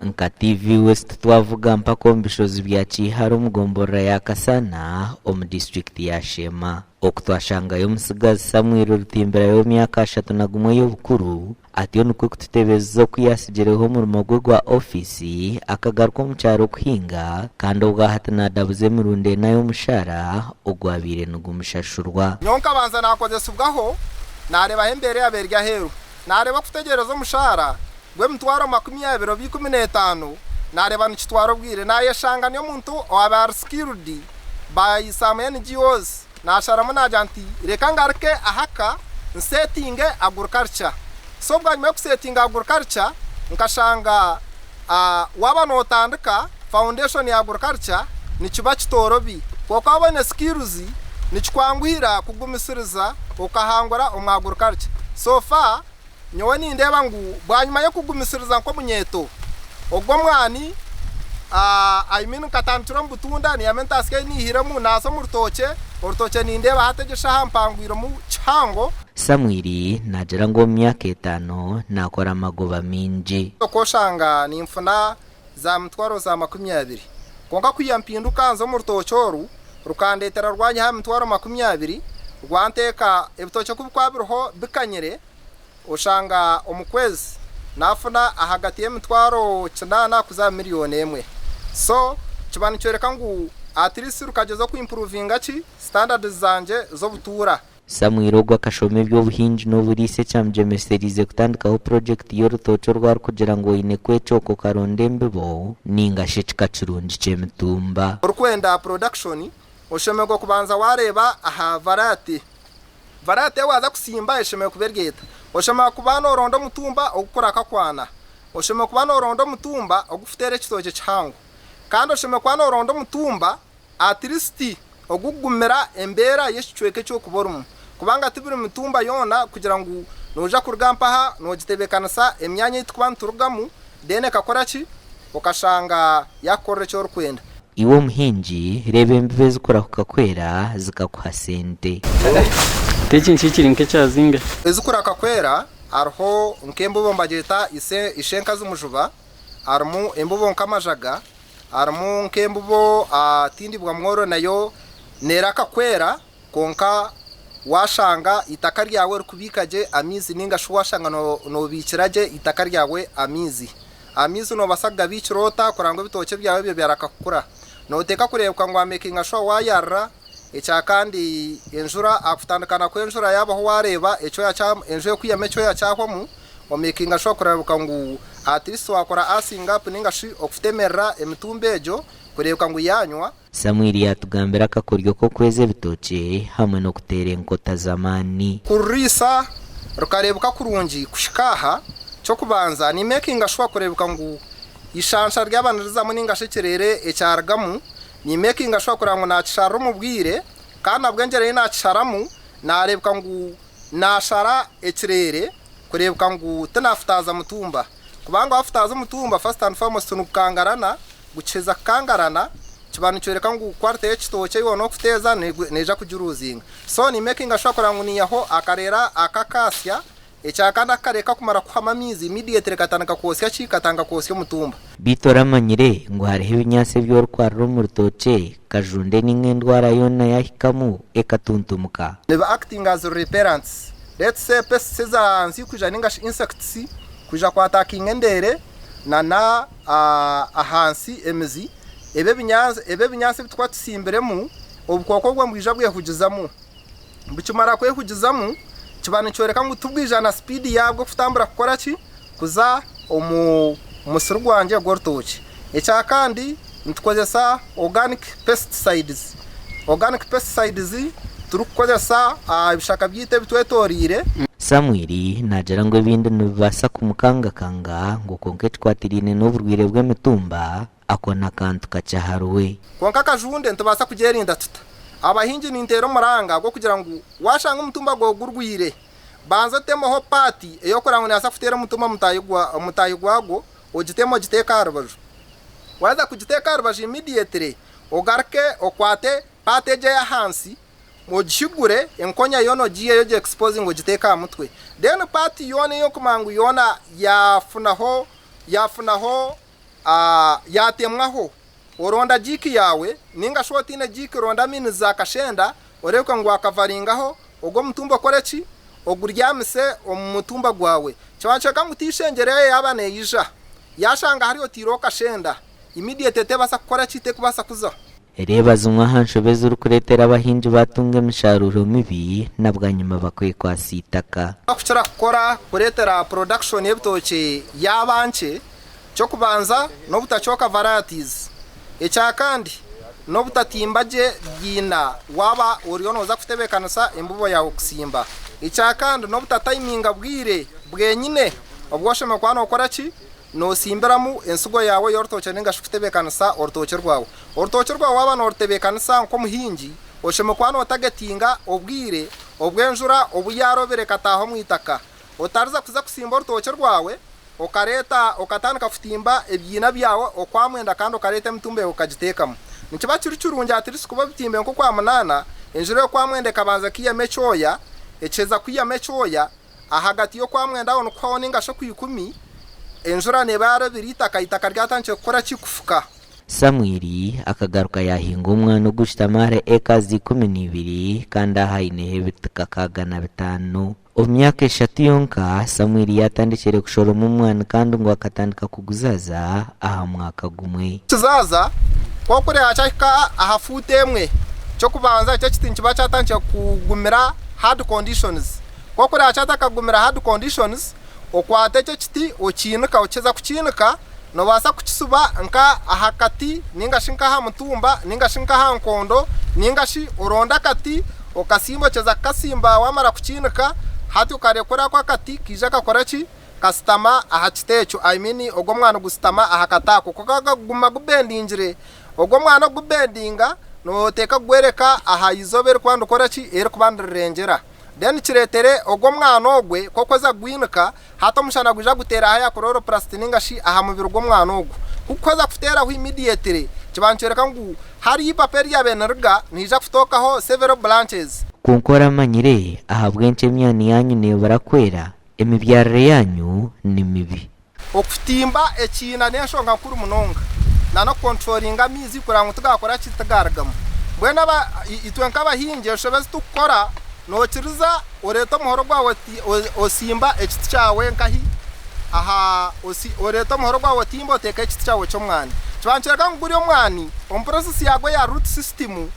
Nka TV West twavuga mpaka omu bishozi bya Kiihara omu gomborora ya Kasana omu disiturikiti ya Sheema. Oku twashangayo omutsigazi Samuel Rutimbira w'emyaka 31 y'obukuru atyo nikwo kututebeza oku yaatsigireho omurimo gwe gwa ofiisi akagaruka omu kyaro kuhinga kandi obwahati naadabuza emirundi ena y'omushaara ogwabaire nigumushashurwa. Nyowe nkabanza naakozesibwaho naareebaho embeera eyaaba eri aheeru. Naareeba kutegyereza omushaara gw'emitwaro 20 oba 15 naareeba nikitwara obwire. Naayeshanga ndi omuntu owaaba ari skilled by some NGOs naasharamu naagira nti reka ngaruke ahaka nsetinge agriculture. So bwanyima y'okusetinga agriculture nkashanga waaba nootandika foundation ya agriculture nikiba kitoorobi kwonka waaba oine skills nikikwanguhira kugumisiriza okahangura omu agriculture. So far Nyowe nindeeba ngu bwanyima y'okugumisiriza nk'omunyeeto, ogwo omwani, I mean nkatandikira omu butunda niihamu entaasya ei niihiremu naaza omu rutookye, orutookye nindeeba hati egyo eshaaha mpangwiremu kihango. Samwiri naagira ngu omu myaka etaano naakora amagoba maingi. Oku oshanga ninfuna za mitwaro za 20. Kwonka kwiha mpinduka nza omu rutookye oru, rukandeetera rwanyiha aha mitwaro 20, rwanteeka ebitookye ku bikuba biriho bikanyire, Oshanga omu kwezi nafuna ahagati y'emitwaro kinaana kuza aha miriyoni emwe. So kiba nikyoreka ngu at least rukagyeza oku improvinga ki standards zangye z'obutuura. Samuel ogu akashoma eby'obuhingi n'oburiisa ekyamugyemesereize kutandikaho purogyekiti y'orutookye oru arikugira ngu oine kwecooka okaronda embibo ninga shi ekika kirungi ky'emitumba. Orikwenda production oshemererwa kubanza wareeba aha variety. Variety ei waaza kusimba eshemereire kuba eri eta? Oshemereire kuba nooronda omutumba ogukura kwana. Oshemereire kuba nooronda omutumba ogukuteera ekitookye kihango. Kandi oshemereire kuba nooronda omutumba at least ogukugumira embeera y'ekicweka eki orikuba orimu. Kubanga ti buri mitumba yoona kugira ngu noija kuruga mpaha noogitebeekanisa emyanya ei turikuba niturugamu then ekakora ki? Okashanga yaakukorera eki orikwenda. Iwe omuhingi, reeba embibo ezikurahuka kwera zikakuha sente. Eki nki kiri nk'ekyazinga. Ezikurahuka kwera hariho nk'embibo nibagyeta ishenkazi mujuba, harimu embibo nk'amajaga, harimu nk'embibo tindibwa mworo nayo neeraka kwera kwonka waashanga eitaka ryawe ririkubiika gye amaizi nainga shi waashanga noobiikira gye eitaka ryawe amaizi. Amaizi noobaasa kugabiikira ota kureba ngu ebitookye byawe ebyo byareka kukura? Nooteeka kureebeka ngu waamekinga shuwa waayarira, ekya kandi enjura aha kutandikana kw'enjura yaabaho waareeba ekyoya kya enju erikwihamu ekyoya kyahwamu, omekinga shuwa kureebeka ngu at least waakora earthing up nainga shi okutemerera emitumba egyo kureebeka ngu yaanywa. Samwiri yaatugambira akakoryo k'okweza ebitookye hamwe n'okuteera enkota z'amaani. Kururiisa rukareebeka kurungi kuhika aha ky'okubanza ni makinga shuwa kureebeka ngu ishansha ryaba nirizamu ninga shi ekireere ekyarugamu ni makinga shuwa kureeba ngu nakisharira omu bwire kandi nabwo engyera ei nakisharamu nareebeka ngu nashara ekireere kureebeka ngu tinafutaaza mutumba kubanga wafutaaza omutumba first and foremost nigukangarana Gukiheza kukangarana, kiba nikyoreka ngu quality y'ekitookye ei waaba orikuteeza neija kugiruzinga. So ni makinga sure kureba ngu niihaho akareera aka akasya, ekya kandi aka kareera kakumara kuhwamu amaizi immediately katandika kwosya ki? Katandika kwosya omutumba. Beitu oramanyire ngu hariho ebinyaatsi ebi orikwarira omu rutookye kajunde ninga endwara yoona yahikamu ekatuntumuka? Nibi acting as repellents. Let's say pests ez'ahansi kwija ninga shi insects kwija ku attackinga endeere na na ahansi emizi, ebi ebinyaatsi ebi turikuba tutsimbiremu, obukooko obwo nibwija bwehugizamu. Bukimara kwehugizamu, kiba nikyoreka ngu tibwija na sipiidi yaabwo kutambura kukora ki? Kuza omu musiri gwangye gw'orutookye. Ekya kandi, nitukozesa organic pesticides. Organic pesticides turikukozesa ebishaka byaitu ebitwetoreire. Samwiri naagira ngu ebindi nibibaasa kumukangakanga ngu kwonka ekikwatiraine n'oburwaire bw'emitumba, ako n'akantu kakye ahariwe. Kwonka akajunde nitubaasa kugyerinda tuta? Abahingi ninteera omuranga gw'okugira ngu waashanga omutumba gwawe gurwaire, banza otemeho paati ey'okureba ngu neebaasa kuteera omutumba mutaahi gwagwo, ogiteme ogiteeke aha rubaju. Waaheza kugiteeka aha rubaju immediately ogaruke okwate paati egyo ey'ahansi ogihigure enkonya yoona ogiiheyo ogi exposinge ogiteeke aha mutwe. Then paati yoona ey'okumanya ngu yoona yaafunaho yaafunaho. Yaatemwaho, oronda jiiki yaawe, nainga shi otaine jiiki ronda amiini za kashenda oreebeke ngu waakavaringaho ogwo omutumba okore ki? Oguryamise omu mutumba gwawe. Kiba nikyoreka ngu tiishengyero eyo yaaba neija, yaashanga hariya otaireho kashenda, immediate tebaasa kukora ki? Terikubaasa kuzaho. Reeba zimwe aha nshobe ezirikureetera abahingi baatunga emisharuuro mibi na bwanyima bakwekwatsa eitaka. Kukira kukora kureetera production y'ebitookye yaaba nkye, Ky'okubanza n'obutacooka varieties. Ekyakandi n'obutatimba gye biina waaba oriyo nooza kutebeekanisa embibo yaawe kusimba. Ekyakandi n'obutatayiminga bwire bwenyine obu oshemereire kuba nookora ki? Noosimbiramu ensigo yaawe y'orutookye nainga shi kutebeekanisa orutookye rwawe. Orutookye rwawe waaba noorutebeekanisa nk'omuhingi, oshemereire kuba nootagetinga obwire obw'enjura obu yaarobire ekataaha omu itaka. Otariza kuza kusimba orutookye rwawe Okareeta, okatandika kutimba ebiina byawe okwa mwenda kandi okareeta emitumba yawe okagiteekamu. Nikiba kiri kirungi at least kuba obitimbe nk'okwa munaana, enjura y'okwa mwenda ekabanza ekaihamu ekyoya, ekiheza kwihamu ekyoya, ahagati y'okwa mwenda aho nikuhwaho nainga shi okw'ikumi, enjura neeba yaarobire eitaka, eitaka ryatandikire kukora ki? Kufuka. Samwiri akagaruka yaahinga omwana ogushutami ahari ekazi 12, kandi aha aineho ebiti 65. Omu myaka eshatu yonka, Samwiri yaatandikire kushoroma omwani kandi ngu akatandika kuguzaza aha mwaka gumwe. Kizaza, ku orikureeba kyahika aha fuuti emwe, ky'okubanza ekyo ekiti nikiba kyatandikire kugumira hard conditions. Ku orikureeba kyatakagumira hard conditions, okwata ekyo ekiti okiinika, okiheza kukiinika, noobaasa kukisuba nka aha kati nainga shi nk'aha mutumba nainga shi nk'aha nkondo nainga shi oronde akati okasimba okiheza kukasimba waamara kukiinika hati okarekura ako akati kaija kakora ki? Kasitama aha kiti ekyo I mean ogwo omwani gusitama aha kati ako ku kakuguma gubendingire ogwo omwani okugubendinga nooteeka kugworeka aha izooba erikuba nirikora ki? Erikuba nirirengyera. Then kireetere ogwo omwana ogwe ku okweza kugwinika, hati omushana gwija guteera aha chloroplast ninga shi aha mubiri gw'omwana ogwo. Ku gukweza kuteeraho immediately, kiba nikyoreka ngu hariya ipapa eryabaire niriga nihaija kutookaho several branches. Kwonka oramanyire ahabw'enki emyani yaanyu neebura kwera? Emibyarire yaanyu ni mibi. Okutimba ekiina n'enshonga nkuru munonga na n'okukonturoringa amaizi kureba ngu tigakora ki tigarugamu. Mbwenu itwe nk'abahingi enshobe ezi turikukora nokiriza oreeta omuhoro gwawe osimba ekiti kyawe nkahi aha oreeta omuhoro gwawe otimba oteekaho ekiti kyawe ky'omwani. Kiba nikyoreka ngu guri omwani omu process yagwo eya root system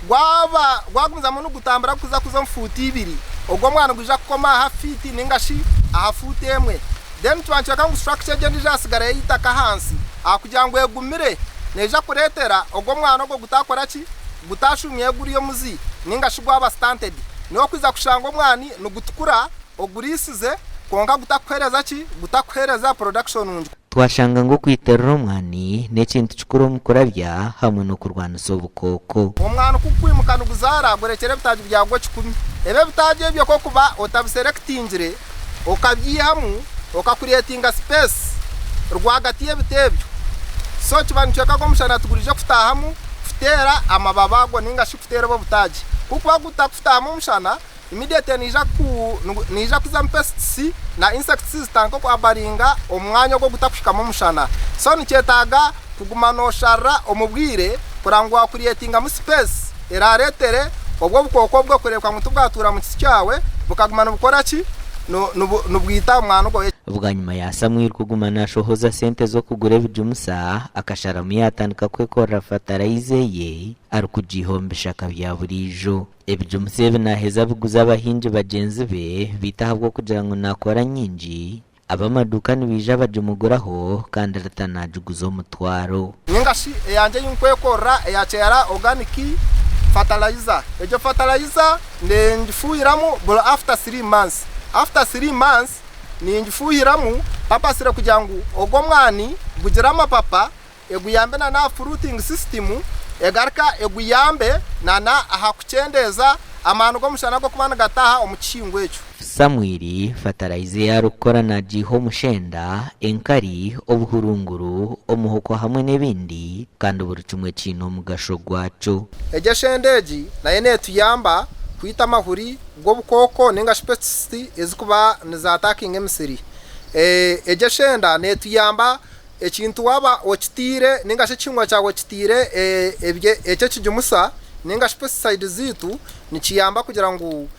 Gwaba gwagumizamu nigutambura kuza kuza omu fuuti ibiri, ogwo omwana nigwija kukoma aha fiiti ninga shi aha fuuti emwe. Then kiba nikyoreka ngu structure egyo endiijo yasigarayo eitaka ahansi ahakugira ngu egumire neija kureetera ogwo omwana ogwo gutakora ki? Gutashumyayo guri omuzi ninga shi gwaba stunted. Niho okwija kushanga omwani nigutukura oguriisize kwonka gutakuheereza ki? Gutakuheereza production nungi. Twashanga ngu okwitirira omwani n'ekintu kikuru omu kurabya hamwe n'okurwanisa obukooko. Omwani ku gukwimuka niguzaara gurekyera ebitaagi byagwo kikumi. Ebi ebitaagi ebyo ku okuba otabiserekitingire okabyihamu okakureetinga space rwagati y'ebiti ebyo so kiba nikyoreka ngu omushana tiguriija kutaahamu kuteera amababa ago ninga shi kuteera obwo butaagi. Ku gukuba gutakutaahamu omushana Immediately neija ku neija kuzamu pests na insects zitandike oku abaringa omu mwanya ogu ogutakuhikamu omushana. So nikyetaaga kuguma nosharira omu bwire kureba ngu wa creatingamu space eraretere obwo obukooko obwo kurebeka ngu tibwatuura mu kiti kyawe bukaguma nibukora ki? Nibwita omwana ogwo. Bwanyima ya Samuel kuguma nashohoza sente z'okugura ebijumisa, akasharamu yatandika kwekorera fatarayiza eye arikugiiha omu bishaka bya buriijo. Ebijumisa ebi naaheza abiguza abahingi bagyenzi be, beitu ahabw'okugira ngu naakora nyingi, ab'amaduuka nibaija bagimuguraho kandi rita naagiguza omutwaro. Ninga shi eyangye ei nkwekorera eya Kyeyara Organic Fertilizer. Egyo fertilizer ningifuuhiramu buri after three months. After three months ningifuuhiramu purposely kugira ngu ogwo omwani gugire amapapa eguyambe na n'aha fruiting system, egaruka eguyambe na n'aha kukyendeeza amaani g'omushana ag'okuba nigataaha omu kihingwa ekyo. Samwiri fatarayiza ei arikukora naagiiha omushenda, enkari, obuhurunguru, omuhoko hamwe n'ebindi kandi buri kimwe kiine omugasho gwakyo. Egi eshenda egi nayo neetuyamba kwita amahuri g'obukooko ninga shi pests ezikuba nizaatakinga emisiri. Egi eshenda neetuyamba. Ekintu waaba okitiire ninga shi ekihingwa kyawe okitiire ekyo ekigimusa ninga shi pesticides zaitu nikiyamba kugira ngu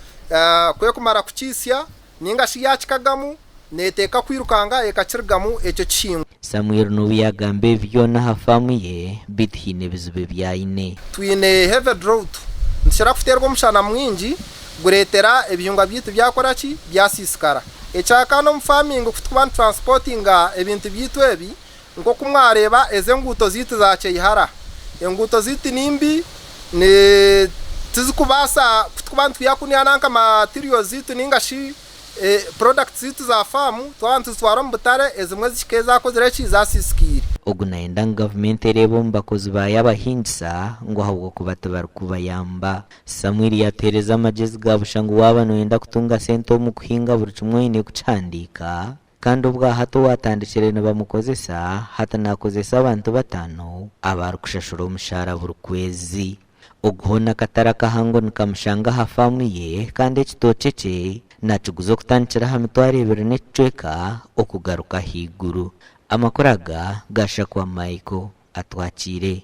ku ekumara kukiisya ninga shi yaakikagamu neeteeka kwirukanga ekakirugamu ekyo kihingwa. Samuel n'obu yaagamba ebi byona aha faamu ye, beitu haine ebizibu ebi aine. Twine heavy drought, nitukira kuteerwa omushana mwingi gureetera ebihingwa byaitu byakora ki? Byasiisikara. Ekyakana omu farming ku turikuba nitransportinga ebintu byaitu ebi, nk'oku mwareeba ezi enguuto zaitu za Kyeyihara, enguuto zaitu ni mbi, ni tizikubaasa ku turikuba nitwiha kunu nanka materials zaitu ninga shi products zaitu za faamu twaba nituzitwara omu butare ezimwe zihika ezakozire ki? Zasiisikaire. Ogu nayenda ngu gavumenti ereebe omu bakozi baayo abahingisa ngu ahabw'okuba tibarikubayamba. Samuel yaatuheereza amagyezi ga busha ngu waaba nooyenda kutunga sente omu kuhinga buri kimwe oine kukihandiika kandi obwa hati owaatandikire nibamukozesa hati naakozesa abantu bataano abu arikushashura omushaara buri kwezi. Ogu hoona akatare akahango nikamushanga aha faamu ye kandi ekitookye kye naakiguza okutandikira aha mitwaro ebiri n'ekicweka okugaruka ahaiguru. Amakuru aga gaashakwa Michael Atwakiire.